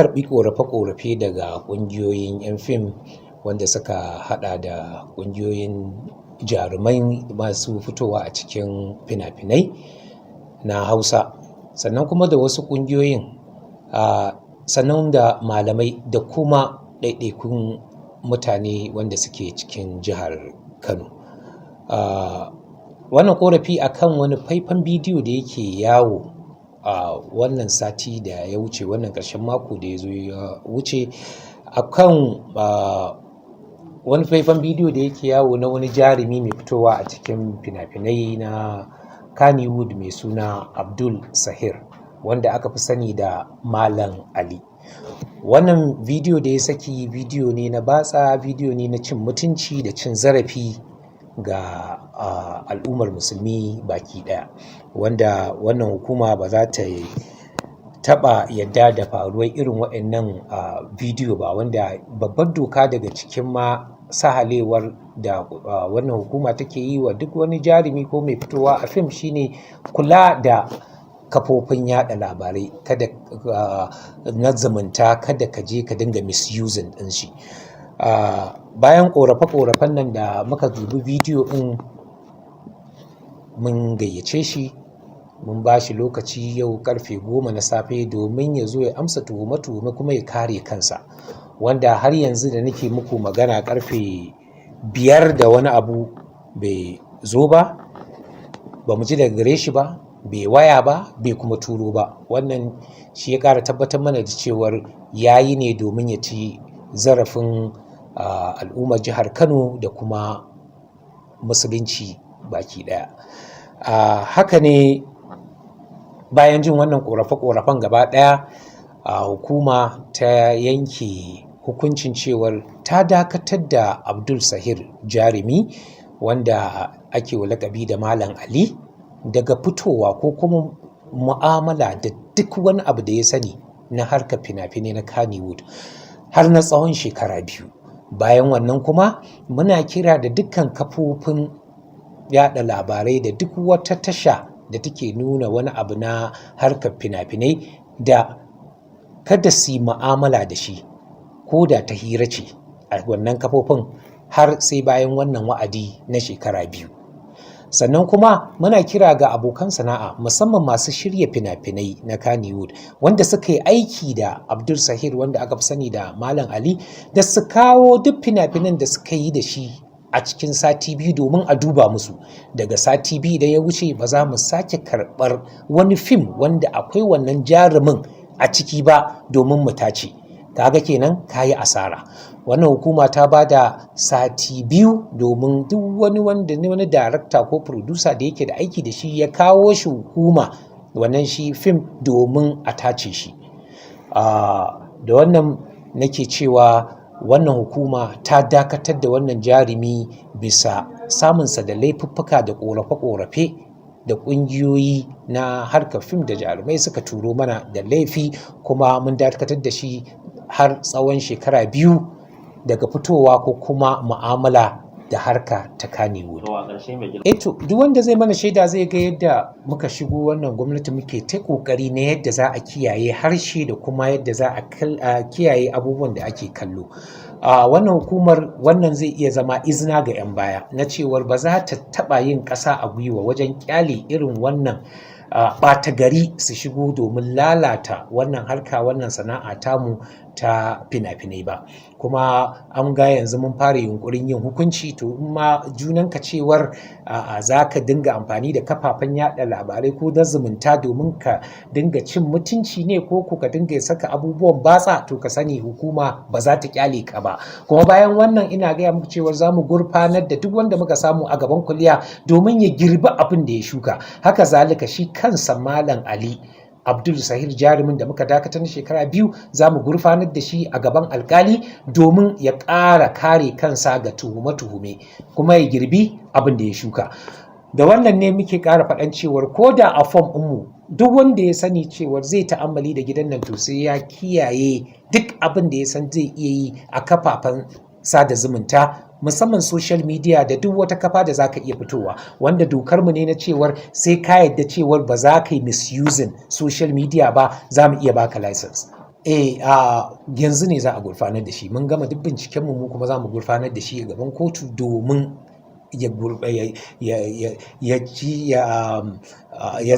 Karɓi ƙorafe-ƙorafe daga ƙungiyoyin 'yan fim, wanda suka haɗa da ƙungiyoyin jarumai masu fitowa a cikin fina-finai na Hausa, sannan kuma da wasu ƙungiyoyin, sannan da malamai da kuma ɗaiɗaikun mutane wanda suke cikin jihar Kano. Wannan ƙorafi akan wani faifan bidiyo da yake yawo a wannan sati da ya wuce, wannan ƙarshen mako da ya zo ya wuce, akan wani faifan bidiyo da yake yawo na wani jarumi mai fitowa a cikin fina-finai na Kannywood mai suna Abdul Sahir, wanda aka fi sani da Malam Ali. Wannan bidiyo da ya saki bidiyo ne na batsa, bidiyo ne na cin mutunci da cin zarafi ga al'ummar Musulmi baki ɗaya, wanda wannan hukuma ba za ta taɓa yadda da faruwar irin waɗannan bidiyo ba, wanda babbar doka daga cikin ma sahalewar da wannan hukuma take yi wa duk wani jarumi ko mai fitowa a fim shine kula da kafofin yaɗa labarai, kada na zumunta, kada ka je ka dinga misusing ɗin shi. Bayan ƙorafe-ƙorafen nan da muka dubi bidiyo ɗin, mun gayyace shi, mun ba shi lokaci yau karfe 10 na safe domin ya zo ya amsa tuhume-tuhume kuma ya kare kansa, wanda har yanzu da nake muku magana, karfe 5 da wani abu, bai zo ba. Ba mu ji daga gare shi ba, bai waya ba, bai kuma turo ba. Wannan shi ya ƙara tabbatar mana da cewar ya yi ne domin ya ci zarafin al'ummar jihar Kano da kuma Musulunci baki ɗaya. Haka ne, bayan jin wannan ƙorafe-ƙorafen gaba ɗaya, hukuma ta yanke hukuncin cewar ta dakatar da Abdul Sahir Jarumi, wanda ake wa laƙabi da Malam Ali, daga fitowa ko kuma mu'amala da duk wani abu da ya sani na harkar fina-finai na Kannywood har na tsawon shekara 2. Bayan wannan kuma, muna kira da dukkan kafofin yaɗa labarai da duk wata tasha da take nuna wani abu na harkar fina-finai da kada su yi mu'amala da shi, ko da ta hira ce, a wannan kafofin har sai bayan wannan wa'adi na shekara 2. Sannan kuma muna kira ga abokan sana'a, musamman masu shirya fina-finai na Kannywood wanda suka yi aiki da Abdul Sahir, wanda aka fi sani da Malam Ali, da su kawo duk fina-finan da suka yi da shi a cikin sati 2 domin a duba musu. Daga sati 2 da ya wuce, ba za mu sake karɓar wani fim wanda akwai wannan jarumin a ciki ba domin mu tace. Kaga kenan kayi asara. Wannan hukuma ta ba da sati 2 domin duk wani wanda wani darakta ko producer da yake da aiki da shi ya kawo shi hukuma, wannan shi fim, domin a tace shi. Da wannan nake cewa wannan hukuma ta dakatar da wannan jarumi bisa samunsa da laifuffuka da ƙorafe-ƙorafe da ƙungiyoyi na harkar fim da jarumai suka turo mana da laifi, kuma mun dakatar da shi har tsawon shekara 2 daga fitowa ko kuma mu'amala da harka ta Kannywood. To, a ƙarshe, mai girma. Eh to, duk wanda zai mana shaida zai ga yadda muka shigo wannan gwamnati muke ta ƙoƙari na yadda za a kiyaye harshe da kuma yadda za a kiyaye abubuwan da ake kallo. A wannan hukumar, wannan zai iya zama izina ga 'yan baya na cewar ba za ta taɓa yin ƙasa a gwiwa wajen ƙyale irin wannan ɓata gari su shigo domin lalata wannan harka, wannan sana'a tamu ta fina-finai ba. Kuma an ga yanzu mun fara yunƙurin yin hukunci. To, in ma junanka cewar za ka dinga amfani da kafafen yaɗa labarai ko na zumunta domin ka dinga cin mutunci ne ko ka dinga saka abubuwan batsa, to ka sani hukuma ba za ta ƙyale ka ba. Kuma bayan wannan, ina gaya muku cewar za mu gurfanar da duk wanda muka samu a gaban kuliya domin ya girbi abin da ya shuka. Haka zalika, shi kansa Malam Ali Abdul Sahir Jarumin da muka dakatar na shekara 2, za mu gurfanar da shi a gaban alkali domin ya ƙara kare kansa ga tuhume-tuhume kuma ya girbi abin da ya shuka. Da wannan ne muke ƙara faɗan cewar ko da a fom ɗinmu, duk wanda ya sani cewar zai ta'ammali da gidan nan, to sai ya kiyaye duk abin da ya san zai iya yi a kafafen sada zumunta, musamman social media da duk wata kafa da zaka iya fitowa, wanda dokar mu ne na cewar sai ka yadda cewar ba za ka yi misusing social media ba za mu iya baka license. Eh, a yanzu ne za a gurfanar da shi. Mun gama duk binciken mu, mu kuma za mu gurfanar da shi a gaban kotu domin ya ya ya ya ci ya ya